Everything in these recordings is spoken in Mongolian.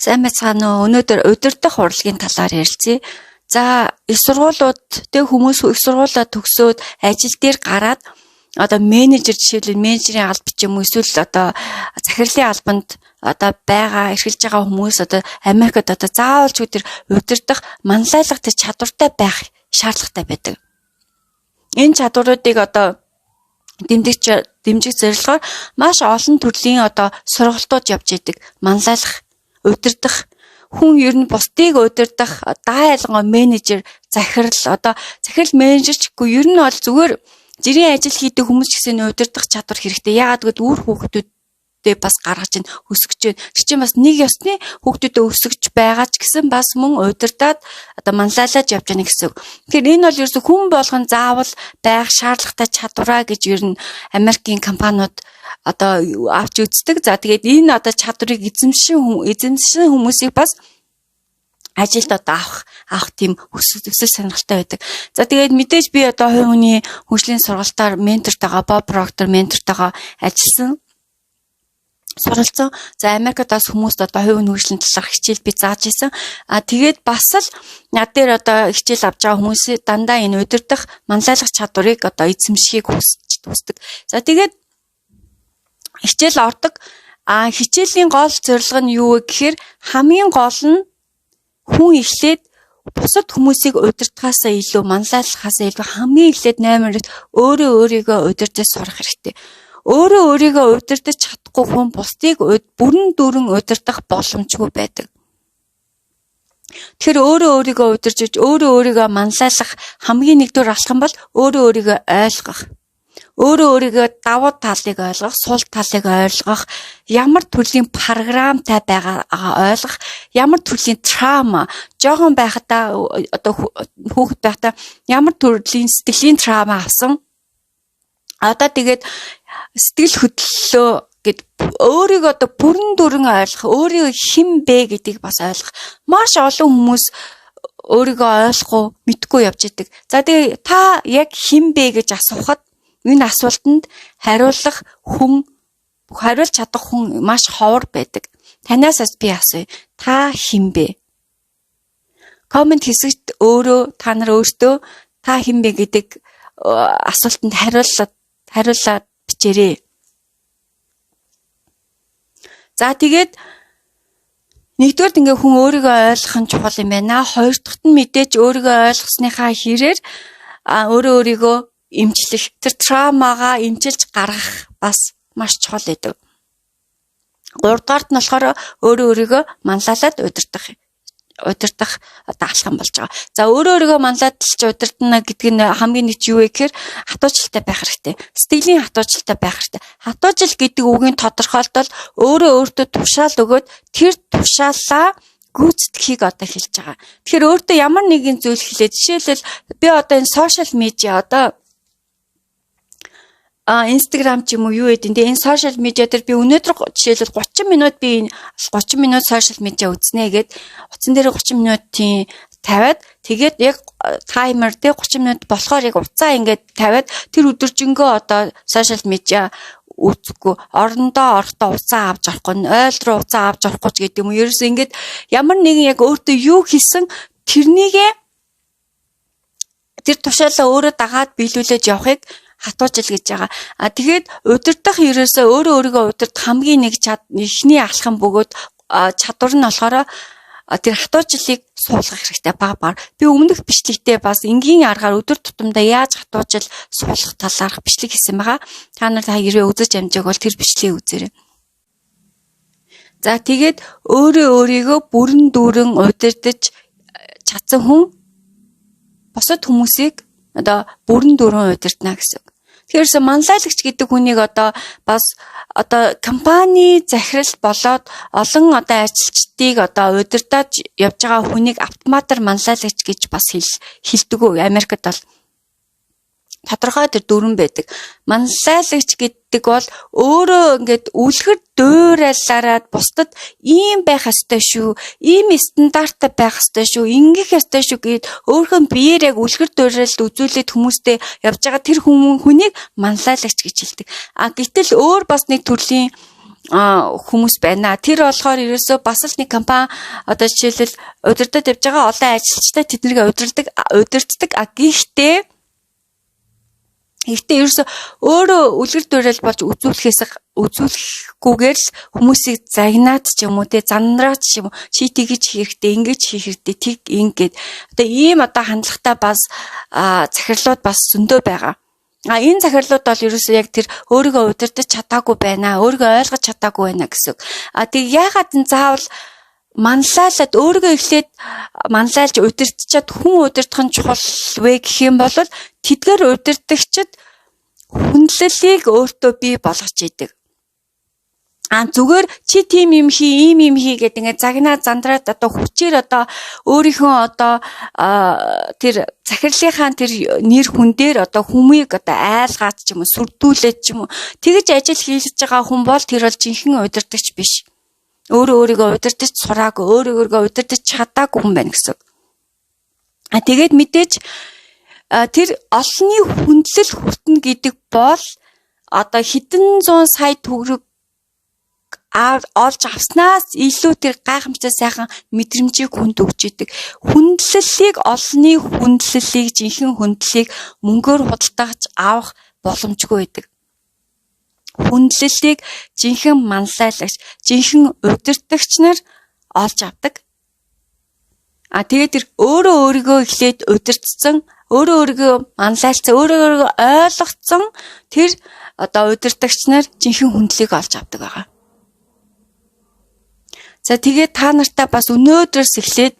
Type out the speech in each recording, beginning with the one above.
Сайн байцгаана уу? Өнөөдөр удирдах урлагийн талаар ярилцъя. За, их сургуулиуд тэг хүмүүс их сургуулиа төгсөөд ажил дээр гараад одоо менежер, жишээлбэл, менежерийн алба ч юм уу, эсвэл одоо захирлын албанд одоо байгаа, эрхэлж байгаа хүмүүс одоо Америкт одоо заавалчгүй тэр удирдах, манлайлах тэр чадвартай байх шаардлагатай байдаг. Энэ чадваруудыг одоо дэмжих зорилгоор маш олон төрлийн одоо сургалтууд явж идэг. Манлайлах, удирдах, хүн ер нь бусдыг удирдах, даа ялангуяа менежер, захирал, одоо захирал менежер ч гэхгүй, ер нь бол зүгээр жирийн ажил хийдэг хүмүүс ч гэсэн удирдах чадвар хэрэгтэй. Яагаад гэвэл үр хүүхдүүдээ бас гаргаж ин өсгөж байна. Тэр чинь бас нэг ёсны хүүхдүүдэд өсгөж байгаа ч гэсэн бас мөн удирдаад, одоо манлайлаад явж байна гэсэн үг. Тэгэхээр энэ бол ерөөсө хүн болгон заавал байх шаардлагатай чадвараа гэж ер нь Америкийн компаниуд одоо авч үздэг. За, тэгээд энэ одоо чадварыг эзэмшин хүмүүсийг бас ажилд одоо авах тийм хүсэл сонирхолтой байдаг. За, тэгээд мэдээж би одоо хувь хүний хөгжлийн сургалтаар ментортойгоо, Боб Проктор ментортойгоо ажилласан, суралцсан. За, Америкт бас хүмүүст одоо хувь хөгжлийн талаарх хичээл би зааж исэн. А тэгээд бас л над дээр одоо хичээл авч байгаа хүмүүсээ дандаа энэ удирдах, манлайлах чадварыг одоо эзэмшихийг хүсдэг. За, тэгээд хичээл ордог. А хичээлийн гол зорилго нь юу вэ гэхээр хамгийн гол нь хүн эхлээд бусад хүмүүсийг удирдахаасаа илүү, манлайлахаасаа илүү хамгийн эхлээд номер 1 өөрөө өөрийгөө удирдах сурах хэрэгтэй. Өөрөө өөрийгөө удирдах чадахгүй хүн бусдыг бүрэн дүүрэн удирдах боломжгүй байдаг. Тэгэхээр өөрөө өөрийгөө удирдах, өөрөө өөрийгөө манлайлах хамгийн нэгдүгээр алхам бол өөрөө өөрийгөө ойлгох, өөрөө өөрийгөө давуу талыг ойлгох, сул талыг ойлгох, ямар төрлийн програмтай байгаагаа ойлгох, ямар төрлийн trauma, жоохон байхдаа, одоо хүүхэд байхдаа ямар төрлийн сэтгэлийн trauma авсан. Одоо тэгээд сэтгэл хөдлөлөө гэд өөрийгөө одоо бүрэн дүрэн ойлгох, өөрийгөө хэн бэ гэдгийг бас ойлгох. Маш олон хүмүүс өөрийгөө ойлгохгүй, мэдэхгүй явж идэг. За, тэгээ та яг хэн бэ гэж асуухад энэ асуултанд хариулах хүн, хариулж чадах хүн маш ховор байдаг. Танаас бас би асууя. Та хэн бэ? Comment хэсэгт өөрөө та нар өөртөө та хэн бэ гэдэг асуултанд хариулаад бичээрэй. За, тэгээд нэгдүгээрт ингээ хүн өөрийгөө ойлгох нь чухал юм байна. Хоёр дахьт нь мэдээж өөрийгөө ойлгосныхаа хэрээр өөрөө өөрийгөө эмчлэх, тэр trauma гаа эмчилж гаргах бас маш чухал байдаг. Гуравдугаарт нь болохоор өөрөө өөрийгөө манлайлаад удирдах одоо алхам болж байгаа. За, өөрөө өөрийгөө манлайлж удирдана гэдэг нь хамгийн нэг юу вэ гэхээр хатуучлалтай байх хэрэгтэй. Сэтгэлийн хатуучлалтай байх хэрэгтэй. Хатуужил гэдэг үгийн тодорхойлолт бол өөрөө өөртөө тушаал өгөөд тэр тушаалаа гүйцэтгэхийг одоо хэлж байгаа. Тэгэхээр өөртөө ямар нэгэн зүйл хэлээ. Жишээлбэл, би одоо энэ social media, одоо Instagram ч юм уу, юу гэдэг нь, энэ social media дээр би өнөөдөр жишээлбэл 30 минут, би энэ 30 минут social media үзнэ гэд утсан дээр 30 минутын тавиад, тэгээд яг timer дээр 30 минут болохоор яг утсаа ингээд тавиад, тэр өдөржингөө одоо social media үзэхгүй, орондоо орохдоо утсаа авч орохгүй, ойл руу утсаа авч орохгүй ч гэдэг юм уу. Ерөөсөө ингээд ямар нэгэн яг өөртөө юу хийсэн тэрнийгээ, тэр тушаалаа өөрөө дагаад биелүүлээд явахыг хатуужил гэж байгаа. А тэгээд удирдах, ерөөсөө өөрөө өөрийгөө удирдах хамгийн нэг эхний алхам бөгөөд чадвар нь болохоор тэр хатуужилыг суулгах хэрэгтэй баг багаар. Би өмнөх бичлэгтээ бас энгийн аргаар өдөр тутамдаа яаж хатуужил суулгах талаарх бичлэг хийсэн байгаа. Та нар та хэрвээ үзэж амжааг бол тэр бичлэгийг үзээрэй. За, тэгээд өөрөө өөрийгөө бүрэн дүүрэн удирдах чадсан хүн бусад хүмүүсийг одоо бүрэн дүүрэн удирдана гэсэн үг. Тэгэхээр манлайлагч гэдэг хүнийг одоо бас одоо компани захирал болоод олон одоо ажилчдыг одоо удирдах явж байгаа хүнийг автоматар манлайлагч гэж бас хэлдэг үү. Америкт бол тодорхой тэр дүрэм байдаг. Манлайлагч гэдэг бол өөрөө ингээд үлгэр дуурайлаараа бусдад ийм байх ёстой шүү, ийм стандарттай байх ёстой шүү, ингэх ёстой шүү гэд өөрийнхөө биеэр яг үлгэр дуурайлалт үзүүлээд хүмүүстэй явж байгаа тэр хүнийг манлайлагч гэж хэлдэг. А гэтэл өөр бас нэг төрлийн хүмүүс байна. Тэр болохоор ерөөсөө бас л нэг компани одоо жишээлбэл удирдах явж байгаа олон ажилчтай тэднийг удирддаг. А гэхдээ ерөөсөө өөрөө үлгэр дуурайл болж үзүүлэхгүйгээр л хүмүүсийг загнаад ч юм уу те, зандраад ч юм уу, чи тэгэж хийх хэрэгтэй, ингэж хийх хэрэгтэй, тэг ингээд одоо ийм одоо хандлагатай бас захирлууд бас зөндөө байгаа. А энэ захирлууд бол ерөөсөө яг тэр өөрийгөө удирдах чадаагүй байна, өөрийгөө ойлгож чадаагүй байна гэсэн үг. А тэг яагаад энэ заавал манлайлаад өөрийгөө эхлээд манлайлж удирдчаад хүн удирдах нь чухал вэ гэх юм бол тэдгээр удирдагчид хүндлэлийг өөртөө бий болгож идэг. А зүгээр чи тийм юм хий, ийм юм хий гэдэг ингээд загнаа зандраад одоо хүчээр одоо өөрийнхөө одоо тэр захирлынхаа тэр нэр хүн дээр одоо хүмүүийг одоо айлгаад ч юм уу, сүрдүүлээд ч юм уу тэгэж ажил хийлж байгаа хүн бол тэр бол жинхэнэ удирдагч биш. Өөрөө өөрийгөө удирдах сураагүй, өөрөө өөрийгөө удирдах чадаагүй хүн байна гэсэн. А тэгээд мэдээж тэр олонний хүндлэл хүртэнэ гэдэг бол одоо хэдэн зуун сая төгрөг олж авснаас илүү тэр гайхамшигтай сайхан мэдрэмжийг хүнд өгч идэг. Хүндлэлийг, олонний хүндлэлийг, жинхэнэ хүндлэлийг мөнгөөр худалдаж авах боломжгүй байдаг. Хүндлэлийг жинхэнэ манлайлагч, жинхэнэ удирдагч нар олж авдаг. А тэгээд тэр өөрөө өөрийгөө эхлээд удирдсан, өөрөө өөрийгөө манлайлцсан, өөрөө өөрийгөө ойлгоцсон тэр одоо удирдагч нар жинхэнэ хүндлэлийг олж авдаг байгаа. За тэгээд та нартай бас өнөөдрөөс эхлээд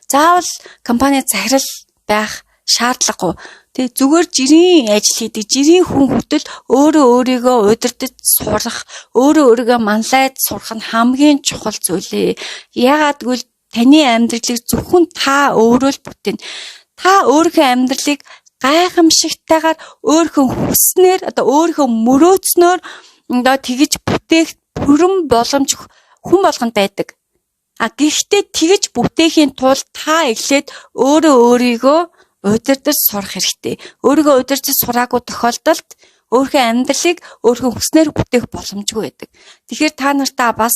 заавал компани захирал байх шаардлагагүй. Тэгээ зүгээр жирийн ажил хийдэг, жирийн хүн хүртэл өөрөө өөрийгөө удирдах сурах, өөрөө өөрийгөө манлайд сурах нь хамгийн чухал зүйл ээ. Яагаад гэвэл таны амьдралыг зөвхөн та өөрөө л бүтээнэ. Та өөрийнхөө амьдралыг гайхамшигтайгаар өөрийнхөө хүснээр одоо өөрийнхөө мөрөөдснөөр одоо тэгж бүтээх бүрэн боломж хүн болгонд байдаг. А гэхдээ тэгж бүтээхийн тулд та эхлээд өөрөө өөрийгөө удирдах сурах хэрэгтэй. Өөрийгөө удирдах сураагүй тохиолдолд өөрийнхөө амьдралыг өөрийнхөө хүснээр бүтээх боломжгүй байдаг. Тэгэхээр та нартаа бас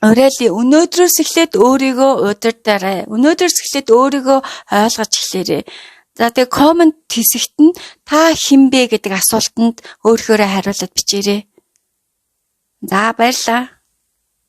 уриалъя, өнөөдрөөс эхлээд өөрийгөө удирдаарай. Өнөөдрөөс эхлээд өөрийгөө ойлгож эхлээрэй. За тэгээ comment хэсэгт нь та хэн бэ гэдэг асуултанд өөрөөрөө хариулаад бичээрэй. За баярлалаа.